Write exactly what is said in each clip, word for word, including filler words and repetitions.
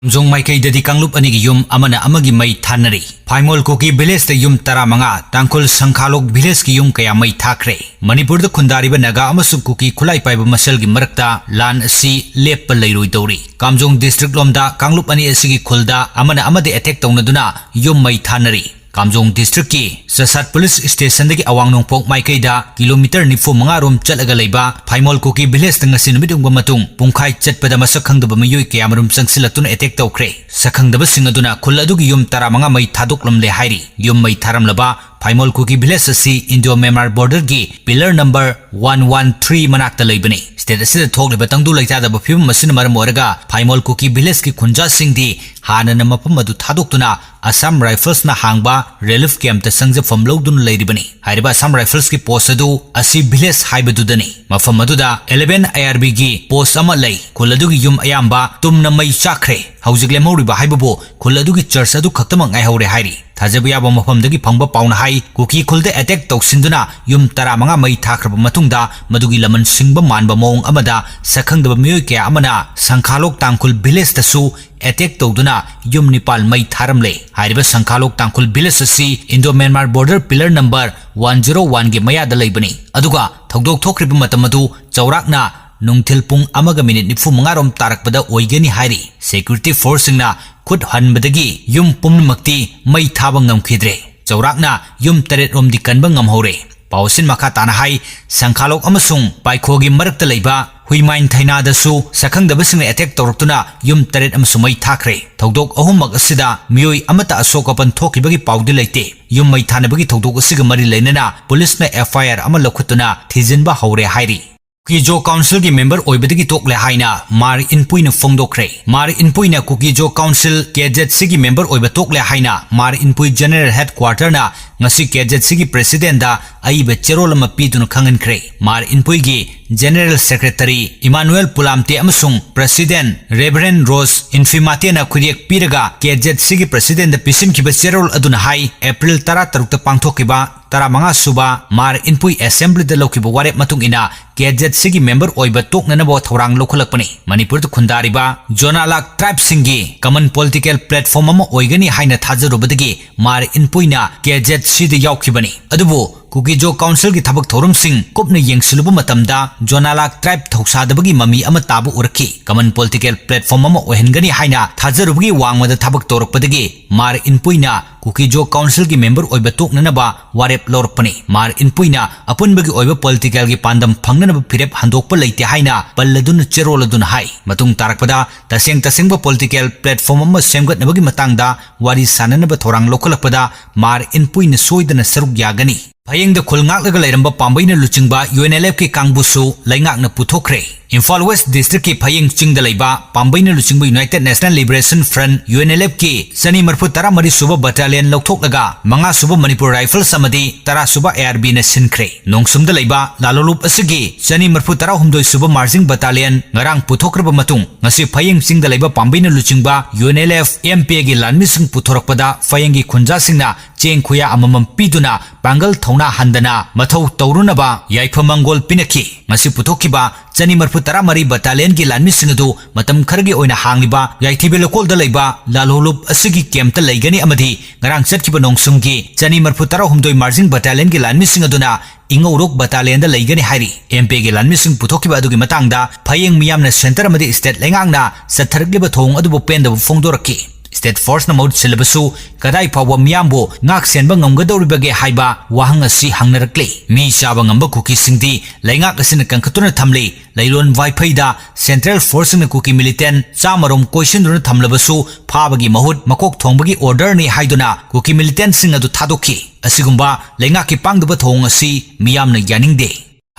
ꯀꯥꯝꯖꯣꯡ ꯃꯥꯏꯀꯩꯗꯗꯤ ꯀꯥꯡꯂꯨꯞ ꯑꯅꯤꯒꯤ ꯌꯨꯝ ꯑꯃꯅ ꯑꯃꯒꯤ ꯃꯩ ꯊꯥꯅꯔꯤ꯫ ꯐꯥꯏꯃꯣꯜ ꯀꯨꯀꯤ ꯚꯤꯂꯦꯖꯇ ꯌꯨꯝ ꯇꯔꯥꯃꯉꯥ, ꯇꯥꯡꯈꯨꯜ ꯁꯪꯈꯥꯂꯣꯛ ꯚꯤꯂꯦꯖꯀꯤ ꯌꯨꯝ ꯀꯌꯥ ꯃꯩ ꯊꯥꯈ꯭ꯔꯦ꯫ ꯃꯅꯤꯄꯨꯔꯗ ꯈꯨꯟꯗꯥꯔꯤꯕ ꯅꯥꯒꯥ ꯑꯃꯁꯨꯡ ꯀꯨꯀꯤ ꯈꯨꯠꯂꯥꯏ ꯄꯥꯏꯕ ꯃꯁꯦꯜꯒꯤ ꯃꯔꯛꯇ ꯂꯥꯟ ꯑꯁꯤ ꯂꯦꯞꯄ ꯂꯩꯔꯣꯏꯗꯧꯔꯤ꯫ ꯀꯥꯝꯖꯣꯡ ꯗꯤꯁꯇ꯭ꯔꯤꯛ ꯂꯣꯝꯗ ꯀꯥꯡꯂꯨꯞ ꯑꯅꯤ ꯑꯁꯤꯒꯤ ꯈꯨꯜꯗ ꯑꯃꯅ ꯑꯃꯗ ꯑꯦꯇꯦꯛ ꯇꯧꯅꯗꯨꯅ ꯌꯨꯝ ꯃꯩ ꯊꯥꯅꯔꯤ꯫ ꯀꯥꯝꯖꯣꯡ ꯗꯤꯁꯇ꯭ꯔꯤꯛꯀꯤ ꯆꯁꯥꯠ ꯄꯨꯂꯤꯁ ꯁ꯭ꯇꯦꯁꯟꯗꯒꯤ ꯑꯋꯥꯡ ꯅꯣꯡꯄꯣꯛ ꯃꯥꯏꯀꯩꯗ ꯀꯤꯂꯣꯃꯤꯇꯔ ꯅꯤꯐꯨ ꯃꯉꯥ ꯔꯣꯝ ꯆꯠꯂꯒ ꯂꯩꯕ ꯐꯥꯏꯃꯣꯜ ꯀꯨꯀꯤ ꯚꯤꯂꯦꯖꯇ ꯉꯁꯤ ꯅꯨꯃꯤꯠ ꯌꯨꯡꯕ ꯃꯇꯨꯡ ꯄꯨꯡꯈꯥꯏ ꯆꯠꯄꯗ ꯃꯁꯛ ꯈꯪꯗꯕ ꯃꯤꯑꯣꯏ ꯀꯌꯥꯃꯔꯨꯝ ꯆꯪꯁꯤꯜꯂꯛꯇꯨꯅ ꯑꯦꯇꯦꯛ ꯇꯧꯈ꯭ꯔꯦ꯫ ꯁꯛꯈꯪꯗꯕꯁꯤꯡ ꯑꯗꯨꯅ ꯈꯨꯜ ꯑꯗꯨꯒꯤ ꯌꯨꯝ ꯇꯔꯥꯃꯉꯥ ꯃꯩ ꯊꯥꯗꯣꯛꯂꯝꯂꯦ ꯍꯥꯏꯔꯤ꯫ ꯌꯨꯝ ꯃꯩ ꯊꯥꯔꯝꯂꯕ ꯐꯥꯏꯃꯣꯜ ꯀꯨꯀꯤ ꯚꯤꯂꯦꯖ ꯑꯁꯤ ꯏꯟꯗꯣ ꯃ꯭ꯌꯥꯟꯃꯥꯔ ꯕꯣꯔꯗꯔꯒꯤ pillar number one one three ꯃꯅꯥꯛꯇ ꯂꯩꯕꯅꯤ꯫ ꯁ꯭ꯇꯦꯠ ꯑꯁꯤꯗ ꯊꯣꯛꯂꯤꯕ ꯇꯪꯗꯨ ꯂꯩꯇꯥꯗꯕ ꯐꯤꯕꯝ ꯑꯁꯤꯅ ꯃꯔꯝ ꯑꯣꯏꯔꯒ ꯐꯥꯏꯃꯣꯜ ꯀꯨꯀꯤ ꯚꯤꯂꯦꯖꯀꯤ ꯈꯨꯟꯖꯥꯁꯤꯡꯗꯤ ꯍꯥꯟꯅꯅ ꯃꯐꯝ ꯑꯗꯨ ꯊꯥꯗꯣꯛꯇꯨꯅ ꯑꯁꯥꯝ ꯔꯥꯏꯐꯜꯁꯅ ꯍꯥꯡꯕ ꯔꯤꯂꯤꯐ ꯀꯦꯝꯞꯇ ꯆꯪꯖꯐꯝ ꯂꯧꯗꯨꯅ ꯂꯩꯔꯤꯕꯅꯤ꯫ ꯍꯥꯏꯔꯤꯕ ꯑꯁꯥꯝ ꯔꯥꯏꯐꯜꯁꯀꯤ ꯄꯣꯁ ꯑꯗꯨ ꯑꯁꯤ ꯚꯤꯂꯦꯖ ꯍꯥꯏꯕꯗꯨꯗꯅꯤ꯫ ꯃꯐꯝ ꯑꯗꯨꯗ ꯏꯂꯦꯚꯦꯟ ꯑꯥꯏ ꯑꯥꯔ ꯕꯤꯒꯤ ꯄꯣꯁ ꯑꯃ ꯂꯩ꯫ ꯈꯨꯜ ꯑꯗꯨꯒꯤ ꯌꯨꯝ ꯑꯌꯥꯝꯕ ꯇꯨꯝꯅ ꯃꯩ ꯆꯥꯛꯈ꯭ꯔꯦ꯫ ꯍꯧꯖꯤꯛ ꯂꯦꯝꯍꯧꯔꯤꯕ ꯍꯥꯏꯕꯕꯨ ꯈꯨꯜ ꯑꯗꯨꯒꯤ ꯆꯔꯆ ꯑꯗꯨ ꯈꯛꯇꯃꯛ ꯉꯥꯏꯍꯧꯔꯦ ꯍꯥꯏꯔꯤ꯫ ꯊꯥꯖꯕ ꯌꯥꯕ ꯃꯐꯝꯗꯒꯤ ꯐꯪꯕ ꯄꯥꯎꯅ ꯍꯥꯏ, ꯀꯨꯀꯤ ꯈꯨꯜꯗ ꯑꯦꯇꯦꯛ ꯇꯧꯁꯤꯟꯗꯨꯅ ꯌꯨꯝ ꯇꯔꯥꯃꯉꯥ ꯃꯩ ꯊꯥꯈ꯭ꯔꯕ ꯃꯇꯨꯡꯗ ꯃꯗꯨꯒꯤ ꯂꯃꯟ ꯁꯤꯡꯕ ꯃꯥꯟꯕ ꯃꯑꯣꯡ ꯑꯃꯗ ꯁꯛꯈꯪꯗꯕ ꯃꯤꯑꯣꯏ ꯀꯌꯥ ꯑꯃꯅ ꯁꯪꯈꯥꯂꯣꯛ ꯇꯥꯡꯈꯨꯜ ꯚꯤꯂꯦꯖꯇꯁꯨ ꯑꯦꯇꯦꯛ ꯇꯧꯗꯨꯅ ꯌꯨꯝ ꯅꯤꯄꯥꯜ ꯃꯩ ꯊꯥꯔꯝꯂꯦ꯫ ꯍꯥꯏꯔꯤꯕ ꯁꯪꯈꯥꯂꯣꯛ ꯇꯥꯡꯈꯨꯜ ꯚꯤꯂꯦꯖ ꯑꯁꯤ Indo Myanmar border pillar number one zero ꯋꯥꯟꯒꯤ ꯃꯌꯥꯗ ꯂꯩꯕꯅꯤ꯫ ꯑꯗꯨꯒ ꯊꯧꯗꯣꯛ ꯊꯣꯛꯈ꯭ꯔꯤꯕ ꯃꯇꯝ ꯑꯗꯨ ꯆꯥꯎꯔꯥꯛꯅ ꯅꯨꯡꯊꯤꯜ ꯄꯨꯡ ꯑꯃꯒ ꯃꯤꯅꯤꯠ ꯅꯤꯐꯨ ꯃꯉꯥ ꯔꯣꯝ ꯇꯥꯔꯛꯄꯗ ꯑꯣꯏꯒꯅꯤ ꯍꯥꯏꯔꯤ꯫ ꯁꯦꯀ꯭ꯌꯨꯔꯤꯇꯤ ꯐꯣꯔꯁꯁꯤꯡꯅ ꯈꯨꯠ ꯍꯟꯕꯗꯒꯤ ꯌꯨꯝ ꯄꯨꯝꯅꯃꯛꯇꯤ ꯃꯩ ꯊꯥꯕ ꯉꯝꯈꯤꯗ꯭ꯔꯦ꯫ ꯆꯥꯎꯔꯥꯛꯅ ꯌꯨꯝ ꯇꯔꯦꯠ ꯔꯣꯝꯗꯤ ꯀꯟꯕ ꯉꯝꯍꯧꯔꯦ꯫ ꯄꯥꯎ ꯑꯁꯤꯅ ꯃꯈꯥ ꯇꯥꯅ ꯍꯥꯏ, ꯁꯪꯈꯥꯂꯣꯛ ꯑꯃꯁꯨꯡ ꯄꯥꯏꯈꯣꯒꯤ ꯃꯔꯛꯇ ꯂꯩꯕ ꯍꯨꯏꯃꯥꯏꯟ ꯊꯩꯅꯥꯗꯁꯨ ꯁꯛꯈꯪꯗꯕꯁꯤꯡꯅ ꯑꯦꯇꯦꯛ ꯇꯧꯔꯛꯇꯨꯅ ꯌꯨꯝ ꯇꯔꯦꯠ ꯑꯃꯁꯨ ꯃꯩ ꯊꯥꯈ꯭ꯔꯦ꯫ ꯊꯧꯗꯣꯛ ꯑꯍꯨꯝꯃꯛ ꯑꯁꯤꯗ ꯃꯤꯑꯣꯏ ꯑꯃꯠꯇ ꯑꯁꯣꯛ ꯑꯄꯟ ꯊꯣꯛꯈꯤꯕꯒꯤ ꯄꯥꯎꯗꯤ ꯂꯩꯇꯦ꯫ ꯌꯨꯝ ꯃꯩ ꯊꯥꯅꯕꯒꯤ ꯊꯧꯗꯣꯛ ꯑꯁꯤꯒ ꯃꯔꯤ ꯂꯩꯅꯅ ꯄꯨꯂꯤꯁꯅ ꯑꯦꯐ ꯑꯥꯏ ꯑꯥꯔ ꯑꯃ ꯂꯧꯈꯠꯇꯨꯅ ꯊꯤꯖꯤꯟꯕ ꯍꯧꯔꯦ ꯍꯥꯏꯔꯤ꯫ ꯀꯨꯀꯤꯖꯣ ꯀꯥꯎꯟꯁꯤꯜꯒꯤ ꯃꯦꯝꯕꯔ ꯑꯣꯏꯕꯗꯒꯤ ꯇꯣꯛꯂꯦ ꯍꯥꯏꯅ ꯃꯥꯔ ꯏꯟꯄꯨꯏꯅ ꯐꯣꯡꯗꯣꯛꯈ꯭ꯔꯦ꯫ ꯃꯥꯔ ꯏꯟꯄꯨꯏꯅ ꯀꯨꯀꯤꯖꯣ ꯀꯥꯎꯟꯁꯤꯜ ꯀꯦ ꯖꯦꯠ ꯁꯤꯒꯤ ꯃꯦꯝꯕꯔ ꯑꯣꯏꯕ ꯇꯣꯛꯂꯦ ꯍꯥꯏꯅ ꯃꯥꯔ ꯏꯟꯄꯨꯏ ꯖꯦꯅꯔꯦꯜ ꯍꯦꯗꯀ꯭ꯋꯥꯔꯇꯔꯅ ꯉꯁꯤ ꯀꯦ ꯖꯦꯠ ꯁꯤꯒꯤ ꯄ꯭ꯔꯦꯁꯤꯗꯦꯟꯗ ꯑꯏꯕ ꯆꯦꯔꯣꯜ ꯑꯃ ꯄꯤꯗꯨꯅ ꯈꯪꯍꯟꯈ꯭ꯔꯦ꯫ ꯃꯥꯔ ꯏꯟꯄꯨꯏꯒꯤ ꯖꯦꯅꯔꯦꯜ ꯁꯦꯀ꯭ꯔꯦꯇꯔꯤ ꯏꯃꯥꯅꯨꯑꯦꯜ ꯄꯨꯂꯥꯝꯇꯦ ꯑꯃꯁꯨꯡ ꯄ꯭ꯔꯦꯁꯤꯗꯦꯟ ꯔꯦꯚꯔꯦꯟ ꯔꯣꯁ ꯏꯟꯐꯤꯃꯥꯇꯦꯅ ꯈꯨꯔꯦꯛ ꯄꯤꯔꯒ ꯀꯦ ꯖꯦꯠ ꯁꯤꯒꯤ ꯄ꯭ꯔꯦꯁꯤꯗꯦꯟꯗ ꯄꯤꯁꯤꯟꯈꯤꯕ ꯆꯦꯔꯣꯜ ꯑꯗꯨꯅ ꯍꯥꯏ, ꯑꯦꯄ꯭ꯔꯤꯜ ꯇꯔꯥꯇꯔꯨꯛꯇ ꯄꯥꯡꯊꯣꯛꯈꯤꯕ ꯇꯔꯥꯃꯉꯥ ꯁꯨꯕ ꯃꯥꯔ ꯏꯟꯄꯨꯏ ꯑꯦꯁꯦꯝꯕ꯭ꯂꯤꯗ ꯂꯧꯈꯤꯕ ꯋꯥꯔꯦꯞ ꯃꯇꯨꯡ ꯏꯟꯅ ꯀꯦ ꯖꯦꯠ ꯁꯤꯒꯤ ꯃꯦꯝꯕꯔ ꯑꯣꯏꯕ ꯇꯣꯛꯅꯅꯕ ꯊꯧꯔꯥꯡ ꯂꯧꯈꯠꯂꯛꯄꯅꯤ꯫ ꯃꯅꯤꯄꯨꯔꯗ ꯈꯨꯟꯗꯥꯔꯤꯕ ꯖꯣꯅꯥꯂꯥ ꯇ꯭ꯔꯥꯏꯕꯁꯤꯡꯒꯤ ꯀꯃꯟ ꯄꯣꯂꯤꯇꯤꯀꯦꯜ ꯄ꯭ꯂꯦꯠꯐꯣꯔꯝ ꯑꯃ ꯑꯣꯏꯒꯅꯤ ꯍꯥꯏꯅ ꯊꯥꯖꯔꯨꯕꯗꯒꯤ ꯃꯥꯔ ꯏꯟꯄꯨꯏꯅ ꯀꯦ ꯖꯦꯠ ꯁꯤꯗ ꯌꯥꯎꯈꯤꯕꯅꯤ꯫ ꯑꯗꯨꯕꯨ ꯀꯨꯀꯤꯖꯣ ꯀꯥꯎꯟꯁꯤꯜꯒꯤ ꯊꯕꯛ ꯊꯧꯔꯝꯁꯤꯡ ꯀꯨꯞꯅ ꯌꯦꯡꯁꯤꯜꯂꯨꯕ ꯃꯇꯝꯗ ꯖꯣꯅꯥꯂꯥ ꯇ꯭ꯔꯥꯏꯕ ꯊꯧꯁꯥꯗꯕꯒꯤ ꯃꯃꯤ ꯑꯃ ꯇꯥꯕ ꯎꯔꯛꯈꯤ꯫ ꯀꯃꯟ ꯄꯣꯂꯤꯇꯤꯀꯦꯜ ꯄ꯭ꯂꯦꯠꯐꯣꯔꯝ ꯑꯃ ꯑꯣꯏꯍꯟꯒꯅꯤ ꯍꯥꯏꯅ ꯊꯥꯖꯔꯨꯕꯒꯤ ꯋꯥꯡꯃꯗ ꯊꯕꯛ ꯇꯧꯔꯛꯄꯗꯒꯤ ꯃꯥꯔ ꯏꯟꯄꯨꯏꯅ ꯀꯨꯀꯤꯖꯣ ꯀꯥꯎꯟꯁꯤꯜꯒꯤ ꯃꯦꯝꯕꯔ ꯑꯣꯏꯕ ꯇꯣꯛꯅꯅꯕ ꯋꯥꯔꯦꯞ ꯂꯧꯔꯛꯄꯅꯤ꯫ ꯃꯥꯔ ꯏꯟꯄꯨꯏꯅ ꯑꯄꯨꯟꯕꯒꯤ ꯑꯣꯏꯕ ꯄꯣꯂꯤꯇꯤꯀꯦꯜꯒꯤ ꯄꯥꯟꯗꯝ ꯐꯪꯅꯅꯕ ꯐꯤꯔꯦꯞ ꯍꯟꯗꯣꯛꯄ ꯂꯩꯇꯦ ꯍꯥꯏꯅ ꯄꯜꯂꯗꯨꯅ ꯆꯦꯔꯣꯜꯂꯗꯨꯅ ꯍꯥꯏ꯫ ꯃꯇꯨꯡ ꯇꯥꯔꯛꯄꯗ ꯇꯁꯦꯡ ꯇꯁꯦꯡꯕ ꯄꯣꯂꯤꯇꯤꯀꯦꯜ ꯄ꯭ꯂꯦꯠꯐꯣꯔꯝ ꯑꯃ ꯁꯦꯝꯒꯠꯅꯕꯒꯤ ꯃꯇꯥꯡꯗ ꯋꯥꯔꯤ ꯁꯥꯅꯅꯕ ꯊꯧꯔꯥꯡ ꯂꯧꯈꯠꯂꯛꯄꯗ ꯃꯥꯔ ꯏꯟꯄꯨꯏꯅ ꯁꯣꯏꯗꯅ ꯁꯔꯨꯛ ꯌꯥꯒꯅꯤ꯫ ꯐꯌꯦꯡꯗ ꯈꯨꯜ ꯉꯥꯛꯂꯒ ꯂꯩꯔꯝꯕ ꯄꯥꯝꯕꯩꯅ ꯂꯨꯆꯤꯡꯕ ꯌꯨ ꯑꯦꯟ ꯑꯦꯜ ꯑꯦꯐꯀꯤ ꯀꯥꯡꯕꯨꯁꯨ ꯂꯩꯉꯥꯛꯅ ꯄꯨꯊꯣꯛꯈ꯭ꯔꯦ꯫ ꯏꯝꯐꯥꯜ ꯋꯦꯁ ꯗꯤꯁꯇ꯭ꯔꯤꯛꯀꯤ ꯐꯌꯦꯡ ꯆꯤꯡꯗ ꯂꯩꯕ ꯄꯥꯝꯕꯩꯅ ꯂꯨꯆꯤꯡꯕ united national liberation front, U N L ꯑꯦꯐꯀꯤ ꯆꯅꯤ ꯃꯔꯤꯐꯨ ꯇꯔꯥ ꯃꯔꯤ ꯁꯨꯕ ꯕꯠꯇꯥꯂꯤꯌꯟ ꯂꯧꯊꯣꯛꯂꯒ ꯃꯉꯥ ꯁꯨꯕ ꯃꯅꯤꯄꯨꯔ ꯔꯥꯏꯐꯜꯁ ꯑꯃꯗꯤ ꯇꯔꯥ ꯁꯨꯕ ꯑꯦ ꯑꯥꯔ ꯕꯤꯅ ꯁꯤꯟꯈ꯭ꯔꯦ꯫ ꯅꯣꯡꯁꯨꯝꯗ ꯂꯩꯕ ꯂꯥꯂꯣꯂꯨꯞ ꯑꯁꯤꯒꯤ ꯆꯅꯤ ꯃꯔꯤꯐꯨ ꯇꯔꯥꯍꯨꯝꯗꯣꯏ ꯁꯨꯕ ꯃꯥꯔꯆꯤꯡ ꯕꯠꯇꯥꯂꯤꯌꯟ ꯉꯔꯥꯡ ꯄꯨꯊꯣꯛꯈ꯭ꯔꯕ ꯃꯇꯨꯡ ꯉꯁꯤ ꯐꯌꯦꯡ ꯆꯤꯡꯗ ꯂꯩꯕ ꯄꯥꯝꯕꯩꯅ ꯂꯨꯆꯤꯡꯕ U N L F M P ꯑꯦꯒꯤ ꯂꯥꯟꯃꯤꯁꯤꯡ ꯄꯨꯊꯣꯔꯛꯄꯗ ꯐꯌꯦꯡꯒꯤ ꯈꯨꯟꯖꯥꯁꯤꯡꯅ ꯆꯦꯡ ꯈꯨꯌꯥ ꯑꯃꯃꯝ ꯄꯤꯗꯨꯅ ꯄꯥꯡꯒꯜ ꯊꯧꯅꯥ ꯍꯟꯗꯅ ꯃꯊꯧ ꯇꯧꯔꯨꯅꯕ ꯌꯥꯏꯐ ꯃꯪꯒꯣꯜ ꯄꯤꯅꯈꯤ꯫ ꯉꯁꯤ ꯄꯨꯊꯣꯛꯈꯤꯕ ꯆꯅꯤ ꯃꯔꯤꯐꯨ ꯇꯔꯥ ꯃꯔꯤ ꯕꯠꯇꯥꯂꯤꯌꯟꯒꯤ ꯂꯥꯟꯃꯤꯁꯤꯡ ꯑꯗꯨ ꯃꯇꯝ ꯈꯔꯒꯤ ꯑꯣꯏꯅ ꯍꯥꯡꯂꯤꯕ ꯌꯥꯏꯊꯤꯕꯤ ꯂꯩꯀꯣꯜꯗ ꯂꯩꯕ ꯂꯥꯂꯣꯂꯨꯞ ꯑꯁꯤꯒꯤ ꯀꯦꯝꯞꯇ ꯂꯩꯒꯅꯤ ꯑꯃꯗꯤ ꯉꯔꯥꯡ ꯆꯠꯈꯤꯕ ꯅꯣꯡꯁꯨꯝꯒꯤ ꯆꯅꯤ ꯃꯔꯤꯐꯨ ꯇꯔꯥꯍꯨꯝꯗꯣꯏ ꯃꯥꯔꯆꯤꯡ ꯕꯠꯇꯥꯂꯤꯌꯟꯒꯤ ꯂꯥꯟꯃꯤꯁꯤꯡ ꯑꯗꯨꯅ ꯏꯉꯧꯔꯣꯛ ꯕꯠꯇꯥꯂꯤꯌꯟꯗ ꯂꯩꯒꯅꯤ ꯍꯥꯏꯔꯤ꯫ ꯑꯦꯝ ꯄꯤ ꯑꯦꯒꯤ ꯂꯥꯟꯃꯤꯁꯤꯡ ꯄꯨꯊꯣꯛꯈꯤꯕ ꯑꯗꯨꯒꯤ ꯃꯇꯥꯡꯗ ꯐꯌꯦꯡ ꯃꯤꯌꯥꯝꯅ ꯁꯦꯟꯇꯔ ꯑꯃꯗꯤ ꯁ꯭ꯇꯦꯠ ꯂꯩꯉꯥꯛꯅ ꯆꯠꯊꯔꯛꯂꯤꯕ ꯊꯧꯑꯣꯡ ꯑꯗꯨꯕꯨ ꯄꯦꯟꯗꯕ ꯐꯣꯡꯗꯣꯔꯛꯈꯤ꯫ ꯁ꯭ꯇꯦꯠ ꯐꯣꯔꯁꯅ ꯃꯍꯨꯠ ꯁꯤꯜꯂꯕꯁꯨ ꯀꯗꯥꯏ ꯐꯥꯎꯕ ꯃꯤꯌꯥꯝꯕꯨ ꯉꯥꯛ ꯁꯦꯟꯕ ꯉꯝꯒꯗꯧꯔꯤꯕꯒꯦ ꯍꯥꯏꯕ ꯋꯥꯍꯪ ꯑꯁꯤ ꯍꯪꯅꯔꯛꯂꯤ꯫ ꯃꯤ ꯆꯥꯕ ꯉꯝꯕ ꯀꯨꯀꯤꯁꯤꯡꯗꯤ ꯂꯩꯉꯥꯛ ꯑꯁꯤꯅ ꯀꯟꯈꯠꯇꯨꯅ ꯊꯝꯂꯤ꯫ ꯂꯩꯔꯣꯟ ꯋꯥꯏꯐꯩꯗ ꯁꯦꯟꯇ꯭ꯔꯦꯜ ꯐꯣꯔꯁꯁꯤꯡꯅ ꯀꯨꯀꯤ ꯃꯤꯂꯤꯇꯦꯟ ꯆꯥꯝꯃꯔꯣꯝ ꯀꯣꯏꯁꯤꯟꯗꯨꯅ ꯊꯝꯂꯕꯁꯨ ꯐꯥꯕꯒꯤ ꯃꯍꯨꯠ ꯃꯀꯣꯛ ꯊꯣꯡꯕꯒꯤ ꯑꯣꯔꯗꯔꯅꯤ ꯍꯥꯏꯗꯨꯅ ꯀꯨꯀꯤ ꯃꯤꯂꯤꯇꯦꯟꯁꯤꯡ ꯑꯗꯨ ꯊꯥꯗꯣꯛꯈꯤ꯫ ꯑꯁꯤꯒꯨꯝꯕ ꯂꯩꯉꯥꯛꯀꯤ ꯄꯥꯡꯗꯕ ꯊꯧꯑꯣꯡ ꯑꯁꯤ ꯃꯤꯌꯥꯝꯅ ꯌꯥꯅꯤꯡꯗꯦ꯫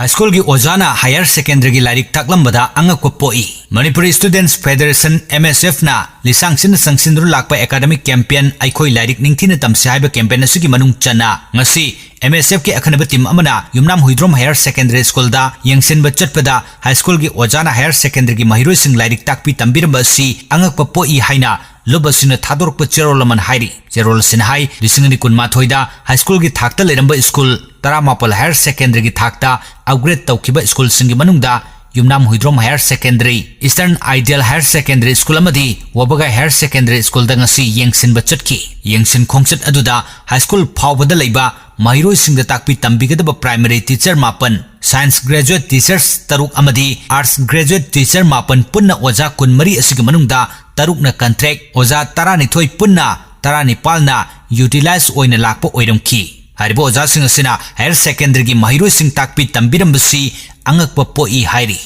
ꯍꯥꯏ ꯁ꯭ꯀꯨꯜꯒꯤ ꯑꯣꯖꯥꯅ ꯍꯥꯌꯔ ꯁꯦꯀꯦꯟꯗꯔꯤꯒꯤ ꯂꯥꯏꯔꯤꯛ ꯇꯥꯛꯂꯝꯕꯗ ꯑꯉꯛꯄ ꯄꯣꯛꯏ꯫ ꯃꯅꯤꯄꯨꯔꯤ ꯁ꯭ꯇꯨꯗꯦꯟꯠꯁ ꯐꯦꯗꯔꯦꯁꯟ, ꯑꯦꯝ ꯑꯦꯁ ꯑꯦꯐꯅ ꯂꯤꯁꯥꯡ ꯁꯤꯟꯅ ꯆꯪꯁꯤꯟꯗꯨꯅ ꯂꯥꯛꯄ ꯑꯦꯀꯥꯗꯃꯤꯛ ꯀꯦꯝꯄꯦꯟ ꯑꯩꯈꯣꯏ ꯂꯥꯏꯔꯤꯛ ꯅꯤꯡꯊꯤꯅ ꯇꯝꯁꯤ ꯍꯥꯏꯕ ꯀꯦꯝꯄꯦꯟ ꯑꯁꯤꯒꯤ ꯃꯅꯨꯡ ꯆꯟꯅ ꯉꯁꯤ ꯑꯦꯝ ꯑꯦꯁ ꯑꯦꯐꯀꯤ ꯑꯈꯟꯅꯕ ꯇꯤꯝ ꯑꯃꯅ ꯌꯨꯝꯅꯥꯝ ꯍꯨꯏꯗ꯭ꯔꯣꯝ ꯍꯥꯌꯔ ꯁꯦꯀꯦꯟꯗꯔꯤ ꯁ꯭ꯀꯨꯜꯗ ꯌꯦꯡꯁꯤꯟꯕ ꯆꯠꯄꯗ ꯍꯥꯏ ꯁ꯭ꯀꯨꯜꯒꯤ ꯑꯣꯖꯥꯅ ꯍꯥꯌꯔ ꯁꯦꯀꯦꯟꯗꯔꯤꯒꯤ ꯃꯍꯩꯔꯣꯏꯁꯤꯡ ꯂꯥꯏꯔꯤꯛ ꯇꯥꯛꯄꯤ ꯇꯝꯕꯤꯔꯝꯕ ꯑꯁꯤ ꯑꯉꯛꯄ ꯄꯣꯛꯏ ꯍꯥꯏꯅ ꯂꯨꯞ ꯑꯁꯤꯅ ꯊꯥꯗꯣꯔꯛꯄ ꯆꯦꯔꯣꯜ ꯑꯃꯅ ꯍꯥꯏꯔꯤ꯫ ꯆꯦꯔꯣꯜ ꯑꯁꯤꯅ ꯍꯥꯏ, ꯂꯤꯁꯤꯡ ꯑꯅꯤ ꯀꯨꯟꯃꯥꯊꯣꯏꯗ ꯍꯥꯏ ꯁ꯭ꯀꯨꯜꯒꯤ ꯊꯥꯛꯇ ꯂꯩꯔꯝꯕ ꯁ꯭ꯀꯨꯜ ꯇꯔꯥꯃꯥꯄꯜ ꯍꯥꯌꯔ ꯁꯦꯀꯦꯟꯗꯔꯤꯒꯤ ꯊꯥꯛꯇ ꯑꯞꯒ꯭ꯔꯦꯗ ꯇꯧꯈꯤꯕ ꯁ꯭ꯀꯨꯜꯁꯤꯡꯒꯤ ꯃꯅꯨꯡꯗ Yumnam Huidrom higher secondary, eastern ideal higher secondary school ꯑꯃꯗꯤ ꯋꯥꯕꯒꯥꯏ ꯍꯥꯌꯔ ꯁꯦꯀꯦꯟꯗꯔꯤ ꯁ꯭ꯀꯨꯜꯗ ꯉꯁꯤ ꯌꯦꯡꯁꯤꯟꯕ ꯆꯠꯈꯤ꯫ ꯌꯦꯡꯁꯤꯟ ꯈꯣꯡꯆꯠ ꯑꯗꯨꯗ ꯍꯥꯏ ꯁ꯭ꯀꯨꯜ ꯐꯥꯎꯕꯗ ꯂꯩꯕ ꯃꯍꯩꯔꯣꯏꯁꯤꯡꯗ ꯇꯥꯛꯄꯤ ꯇꯝꯕꯤꯒꯗꯕ ꯄ꯭ꯔꯥꯏꯃꯔꯤ ꯇꯤꯆꯔ ꯃꯥꯄꯟ, ꯁꯥꯏꯟꯁ ꯒ꯭ꯔꯦꯖꯨꯑꯦꯠ ꯇꯤꯆꯔꯁ ꯇꯔꯨꯛ ꯑꯃꯗꯤ ꯑꯥꯔꯠꯁ ꯒ꯭ꯔꯦꯖꯨꯑꯦꯠ ꯇꯤꯆꯔ ꯃꯥꯄꯟ, ꯄꯨꯟꯅ ꯑꯣꯖꯥ ꯀꯨꯟꯃꯔꯤ ꯑꯁꯤꯒꯤ ꯃꯅꯨꯡꯗ ꯇꯔꯨꯛꯅ ꯀꯟꯇ꯭ꯔꯦꯛ, ꯑꯣꯖꯥ ꯇꯔꯥꯅꯤꯊꯣꯏ, ꯄꯨꯟꯅ ꯇꯔꯥꯅꯤꯄꯥꯜꯅ ꯌꯨꯇꯤꯂꯥꯏꯖ ꯑꯣꯏꯅ ꯂꯥꯛꯄ ꯑꯣꯏꯔꯝꯈꯤ꯫ ꯍꯥꯏꯔꯤꯕ ꯑꯣꯖꯥꯁꯤꯡ ꯑꯁꯤꯅ ꯍꯥꯌꯔ ꯁꯦꯀꯦꯟꯗꯔꯤꯒꯤ ꯃꯍꯩꯔꯣꯏꯁꯤꯡ ꯇꯥꯛꯄꯤ ꯇꯝꯕꯤꯔꯝꯕꯁꯤ ꯑꯉꯛꯄ ꯄꯣꯛꯏ ꯍꯥꯏꯔꯤ꯫